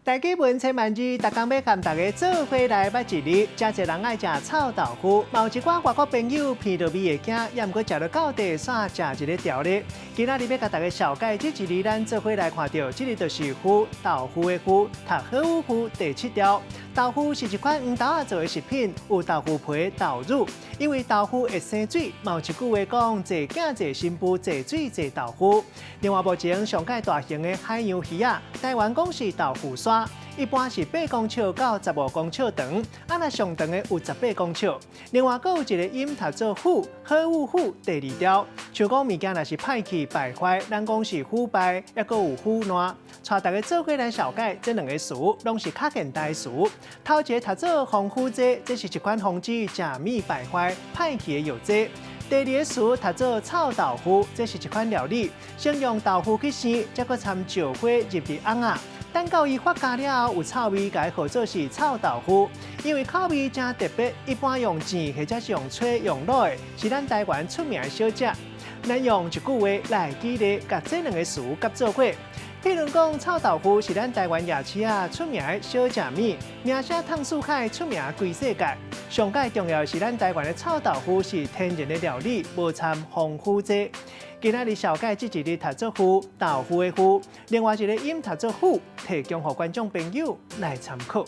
台語文千萬字，逐工欲共大家做伙來捌一字。誠濟人愛食臭豆腐，嘛有一寡外國朋友鼻著味會驚，猶毋過食落到底，煞食一个牢咧。今仔日欲共大家紹介這一字，咱做伙來看著，這个就是麩，豆腐的麩，讀好麩第七調。豆腐是一款黃豆仔做的食品，有豆腐皮、豆乳。因為豆腐會生水，嘛有一句話講：濟囝濟新婦，濟水濟豆腐。另外，目前上蓋大型的海洋魚仔，台灣講是豆腐鯊，一般是8公尺到15公尺長，啊若上長的有18公尺。另外，閣有一個音讀做腐，好有腐第二調。像講物件若是歹去敗壞，咱講是腐敗，抑閣有腐爛。帶大家做伙來紹介這兩个詞，攏是較現代詞。頭一个讀做防腐劑，這是一款防止食物敗壞、歹去的藥劑。第二个詞讀做臭豆腐，這是一款料理，先用豆腐去生，再閣摻石花入佇甕仔，等到伊發酵了後有臭味，共伊號做是臭豆腐。因為口味誠特別，一般用煎或者是用炊用滷的，是咱台灣出名的小食。咱用一句話來舉例，共這兩个詞結做伙。譬如講，臭豆腐是咱台灣夜市仔出名的小食物，名聲淌四海，出名規世界。上蓋重要的是，咱台灣的臭豆腐是天然的料理，無摻防腐劑。今仔日紹介這一字讀做麩，豆腐的麩，另外一个音讀做腐，提供予觀眾朋友來參考。